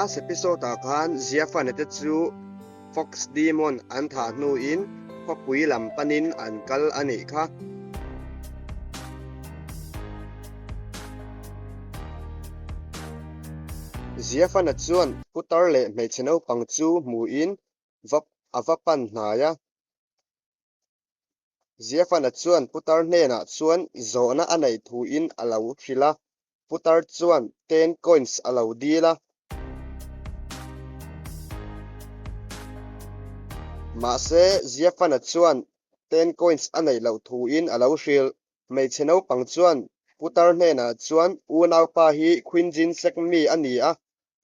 Last episode ah khan Ziafana te chu Fox Demon an thah hnuin khawpui lam panin an kal a nih kha. Ziafana chuan putar leh hmeichhe naupang chu hmuin va a va pan hnai a. Ziafana chuan putar hnenah chuan zawhna a neih thuin a lo hrilh a, putar chuan ten coins a lo dil a. Mahse, Ziafana chuan ten coins a neih loh thuin a lo hrilh. Hmeichhe naupang chuan putar hnenah chuan unaupa hi Quinjin Sek mi a ni a,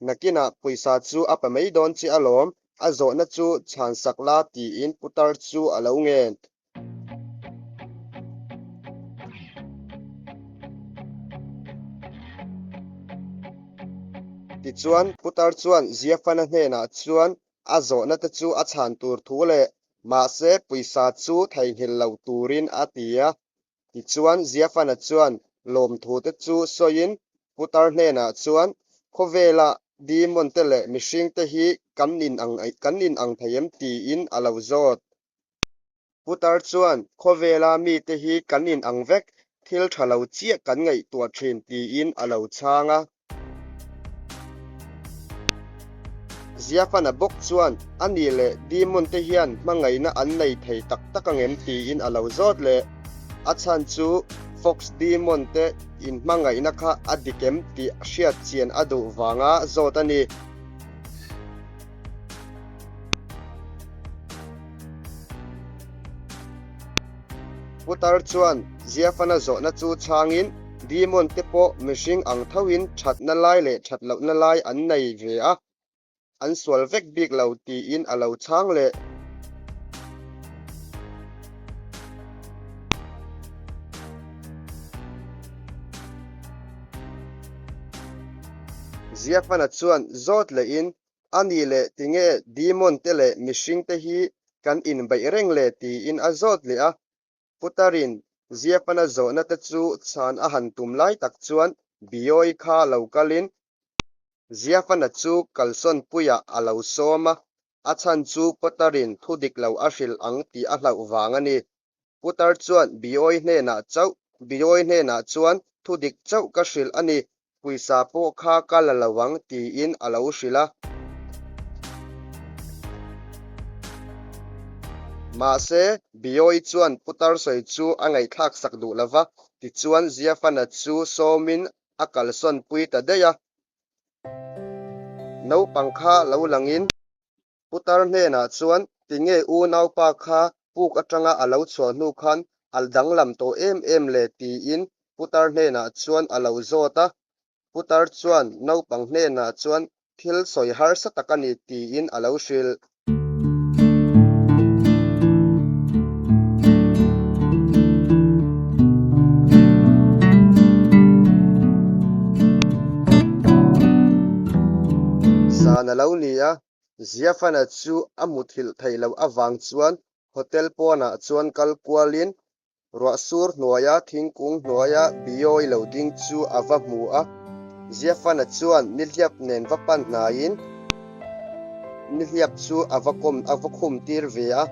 Nakinah pawisa chu a pe mai dawn che alawm, a zawhna chu chhan sak la tiin putar chu a lo ngen. Tichuan, putar chuan Ziafana hnenah chuan a zawhna te chu a chhan tur thu leh mahse pawisa chu theihnghilh lo turin a ti a. Tichuan, Ziafana chuan lawmthute chu sawiin putar hnenah chuan, Khawvela demon-te leh mihringte hi kan inang kan inang thei em? tiin a lo zawt. Putar chuan, Khawvela mite hi kan inang vek, thil tha lo chiah kan ngaihtuah thin tiin a lo chhang a. Ziafana bawk chuan, A nih leh Demon te hian hmangaihna an nei thei tak tak ang em? tiin a lo zawt leh. A chhan chu Fox Demon te inhmangaihna kha a dik em tih hriat chian a duh vanga zawt a ni. Putar chuan Ziafana zawhna chu chhangin, Demon te pawh mihring ang thoin thatna lai leh that lohna lai an nei ve a, an sual vek bik lo tiin a lo chhang leh. Ziafana chuan zawt lehin, A nih leh tinge demon te leh mihring te hi kan inbeih reng le tiin a zawt leh a. Putarin Ziapana zawhna te chu chhan a han tum lai tak chuan Biawi kha lo kalin Ziapana chu kalsawn puiah a lo sawm a, a chhan chu Putarin thu dik lo a hrilh ang tih a hlauh vang a ni. Putar chuan Biawi hnenah chauh Biawi hnenah chuan thu dik chauh ka hrilh a ni, Pawisa pawh kha ka la lo ang tiin a lo hrilh a. Mahse, Biawi chuan putar sawi chu a ngaihthlak sak duh lo va, tichuan Ziafana chu sawmin a kalsawn pui ta daih a. Naupang kha lo langin Putar hnenah chuan, Tinge unaupa kha puk atanga a lo chhuah hnu khan a danglam tawh em em le? tiin putar hnenah chuan a lo zawt a. Putar chuan naupang hnenah chuan thil sawi harsa tak a ni tiin a lo hrilh. Zan a lo ni a, Ziafana chu a muthilh theih loh avang chuan hotel pawnah chuan kal kualin ruah sur hnuaia thingkung hnuaia Biawi lo ding chu a va hmu a. Ziafana chuan nihliap nen va pan hnaiin nihliap chu a va kawm a va khum tir ve a.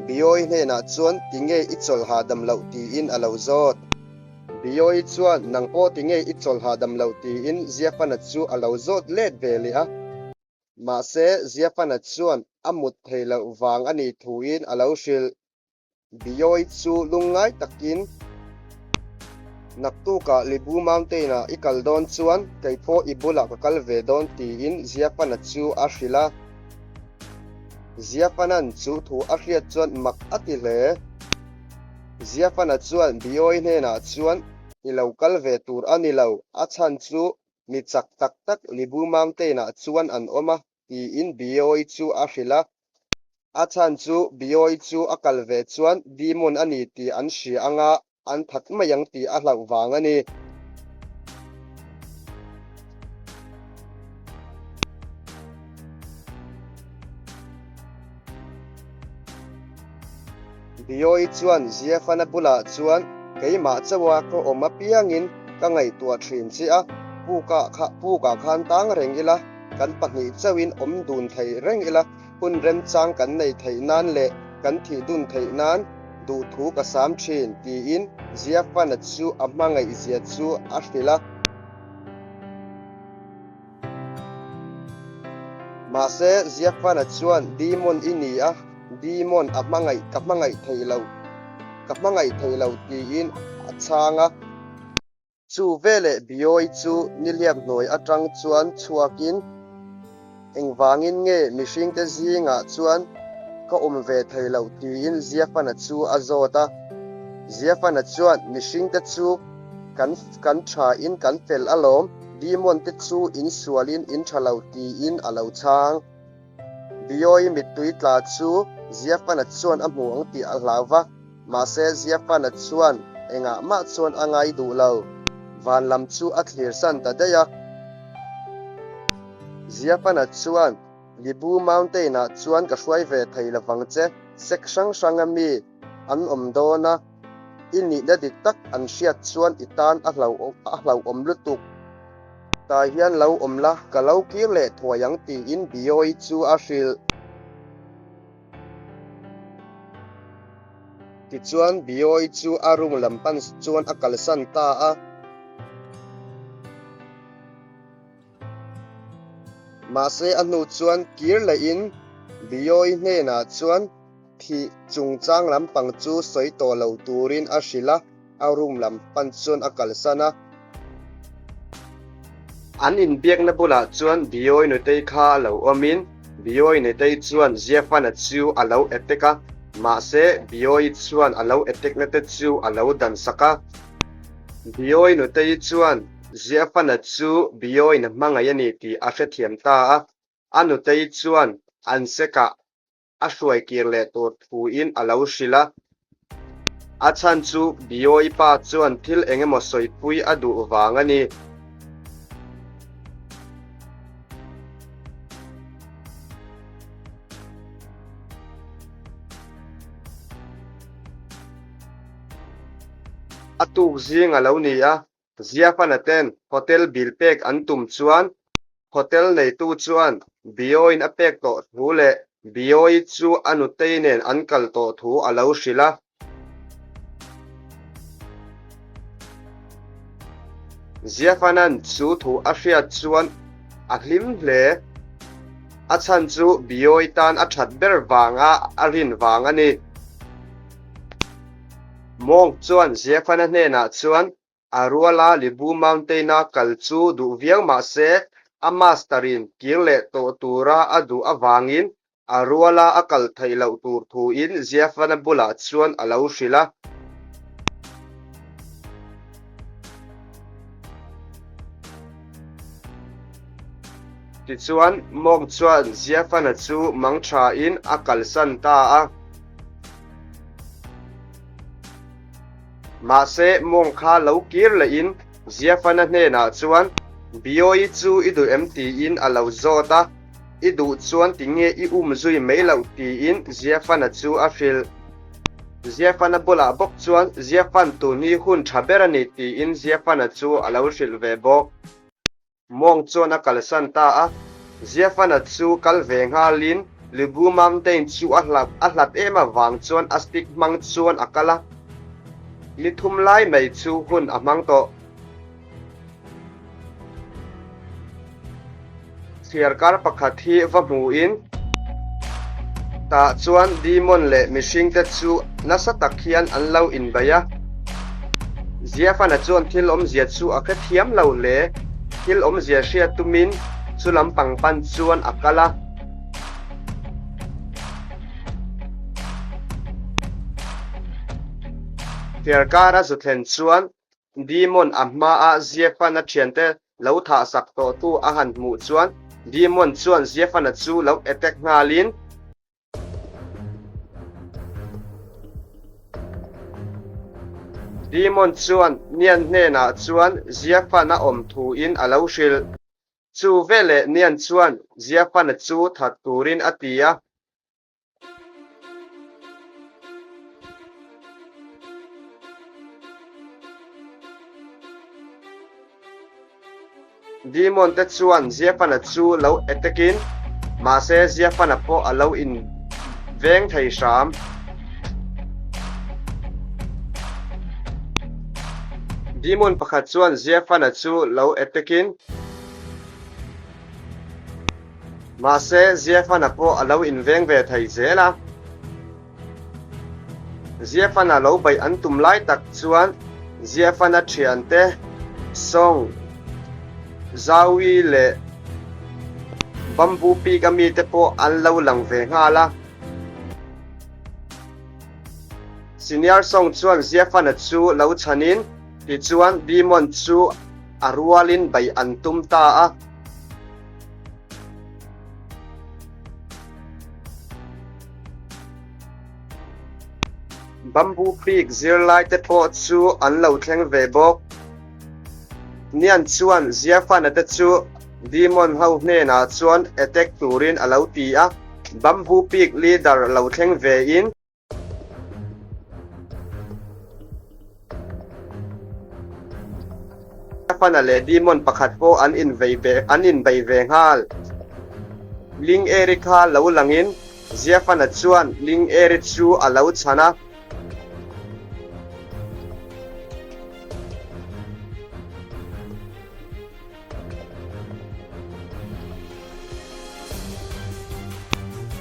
Biawi hnenah chuan tinge i chawlh hahdam loh tiin a lo zawt. Biawi chuan nang pawh tinge i chawlh hahdam loh tiin Ziafana chu a lo zawt let ve leh a. Mahse, Ziafana chuan a mut thei loh vang a nih thuin a lo hrilh. Biawi chu lungngai takin, Naktukah Libu Mountain-ah i kal dawn chuan kei pawh i bulah ka kal ve dawn tiin Ziafana chu a hrilh a. Ziafana'n chu thu a hriat chuan mak a ti hle. Ziafana chuan Biawi hnenah chuan, I lo kal ve tur a ni lo, a chhan chu Mi chak tak tak Libu Mountain-ah chuan an awm a, tiin Biawi chu a hrilh a. A chhan chu Biawi chu a kal ve chuan demon a ni tih an hria anga an that mai ang tih a hlauh vang a ni. Biawi chuan Ziafana bulah chuan keimah chauha ka awm apiangin ka ngaihtuah thin che a, pukah kha pukah khan tang reng ila. Kan pahnih chauhin awm dun thei reng ila, hun remchang kan nei theih nan leh kan thih dun theih nan duhthu ka sam thin, tiin Ziafana chu a hmangaihzia chu a hrilh a. Mahse, Ziafana chuan, Demon i ni a, Demon a hmangaih ka hmangaih thei lo, ka hmangaih thei lo, tiin a chhang a. Chu veleh Biawi chu nihliap hnuai atang chuan chhuakin, Engvangin nge mihringte zingah chuan ka awm ve thei loh tiin Ziafana chu a zawt a. Ziafana chuan, Mihringte chu kan kan thain kan fel alawm, demon te chu in sualin in tha lo tiin a lo chhang. Biawi mittui tla chu Ziafana chuan a hmu ang tih a hlau va, mahse Ziafana chuan engah mah chuan a ngai duh lo. Van lam chu a thlir san ta daih a. Ziafana chuan, Libu Mountain-ah chuan ka hruai ve thei lovang che, sek hrang hranga mi an awm dawn a, i nihna dik tak an hriat chuan i tan a hlauhawm lutuk. Tah hian lo awm la, ka lo kir leh thuai ang tiin Biawi chu a hrilh. Tichuan Biawi chu a room lam pan chuan a kalsan ta a. Mahse a hnu chuan kir lehin Biawi hnenah chuan thih chungchang lampang chu sawi tawh lo turin a hrilh a. A room lam pan chuan a kalsan a. An inbiakna bulah chuan Biawi Nutei kha a lo awmin Biawi Nutei chuan Ziafana chu a lo attack a, mahse Biawi chuan a lo attack na te chu a lo dan sak a. Biawi Nutei chuan Ziafana chu Biawiin a hmangaih a ni tih a hrethiam ta a, a Nutei chuan an sekah a hruai kir leh tur thuin a lo hrilh a. A chhan chu Biawi pa chuan thil eng emaw sawipui a duh vang a ni. A tuk zing a lo ni a, Ziafana ten hotel bill pek an tum chuan hotel neitu chuan Biawiin a pek tawh thu leh Biawi chu a nutei nen an kal tawh thu a lo hrilh a. Ziafanan chu thu a hriat chuan a hlim hle. A chhan chu Biawi tan a that ber vanga a rin vang a ni. Monk chuan Ziafana hnenah chuan a ruala Libu Mountain-a kal chu duh viau mah se, a master-in kir leh tawh tura a duh avangin a ruala a kal theih loh tur thuin Ziafana bulah chuan a lo hrilh a. Tichuan, Monk chuan Ziafana chu mang thain a kalsan ta a. Mahse, mawng kha lo kir lehin Ziafana hnenah chuan, Biawi chu i duh em? tiin a lo zawt a, I duh chuan tinge i um zui mai loh? tiin Ziafana chu a hrilh. Ziafana bulah bawk chuan, Ziafan tun hi hun tha ber a ni tiin Ziafana chu a lo hrilh ve bawk. Mawng chuan a kalsan ta a, Ziafana chu kal ve nghalin Libu Mountain chu a hlat a hlat em avang chuan a stick hmang chuan a kal a, ni thum lai mai chu hun a hmang tawh. Thliarkar pakhat hi va hmuin tah chuan demon leh mihringte chu nasa tak hian an lo inbei a. Ziafana chuan thil awmzia chu a hrethiam lo hle. Thil awmzia hriat tumin chu lampang pan chuan a kal a. Thliarkar a zu thlen chuan Demon a hmaa Ziafana thiante lo thahsak tawhtu a han hmuh chuan Demon chuan Ziafana chu lo attack nghalin, Demon chuan Nian hnenah chuan Ziafana awm thuin a lo hrilh. Chu veleh Nian chuan Ziafana chu that turin a ti a. Demon te chuan Ziafana chu lo attack in, mahse Ziafana pawh a lo in veng thei hram. Demon pakhat chuan Ziafana chu lo attack in, mahse Ziafana pawh a lo in veng ve thei zel a. Ziafana lo baih an tum lai tak chuan Ziafana thiante Song, Zaui leh Bamboo Peak a mite pawh an lo lang ve nghal a. Senior Song chuan Ziafana chu lo chhanin tichuan Demon chu a rualin baih an tum ta a. Bamboo Peak zirlai te pawh chu an lo thleng ve bawk. Nian chuan Ziafana te chu Demon ho hnenah chuan attack turin a lo ti a, Bamboo Peak leader lo thleng ve in. Stefana leh Demon pakhat pawh an invei ve an inbei ve nghal. Ling Eri kha lo langin Ziafana chuan Ling Eri chu a lo chhan a.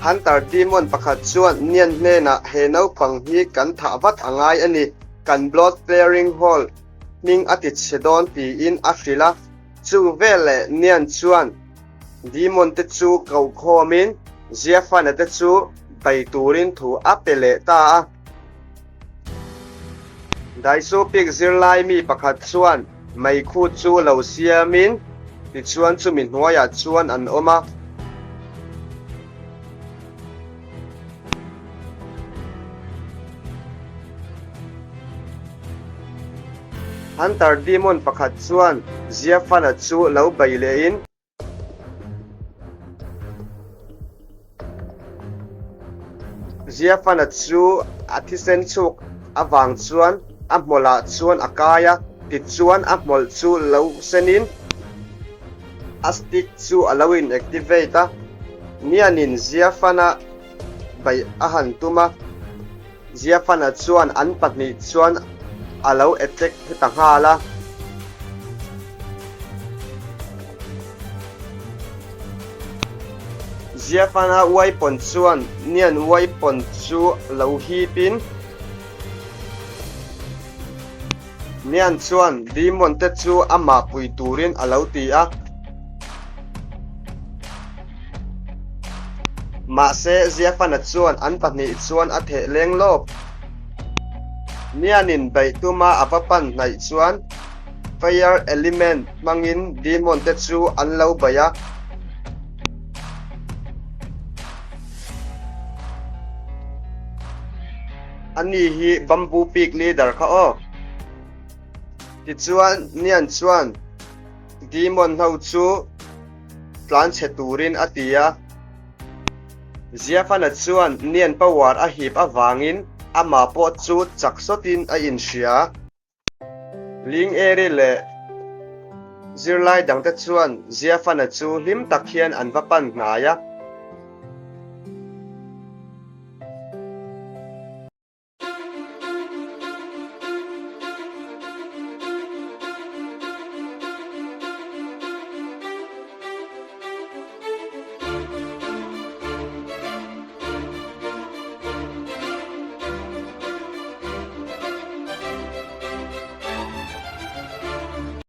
Hunter Demon pakhat chuan Nian hnenah he naupang hi kan thah vat a ngai a ni, kan Blood Clearing Hall hming a ti chhe dawn tiin a hrilh a. Chu veleh Nian chuan Demon te chu koh khawmin Ziafana te chu bei turin thu a pe leh ta a. Daisu pik zirlai mi pakhat chuan meikhu chu lo siamin tichuan chumi hnuaiah chuan an awm a. Hunter Demon pakhat chuan Ziafana chu lo bei lehin. Ziafana chu a thisen chhuk avang chuan a hmawlh chuan a kai a, tichuan a hmawlh chu lo senin a stick chu a lo in activate a, Nianin Ziafana beih a han tum a. Ziafana chuan an pahnih chuan a lo attack ta nghal a. Ziafana uaipawn chuan Nian uaipawn chu lo hipin Nian chuan Demon te chu amah pui turin a lo ti a. Mahse, Ziafana chuan an pahnih chuan a theh leng lawp. Nianin beih tuma a va pan hnaih chuan Fire Element hmangin Demon te chu an lo bei a. Ani hi Bamboo Peak leader kha aw. Tichuan, Nian chuan Demon ho chu tlanchhe turin a ti a. Ziafana chuan Nian power a hip avangin amah pawh chu chak sawtin a inhria. Ling Eri leh zirlai dangte chuan Ziafana chu hlim tak hian an va pan hnai a.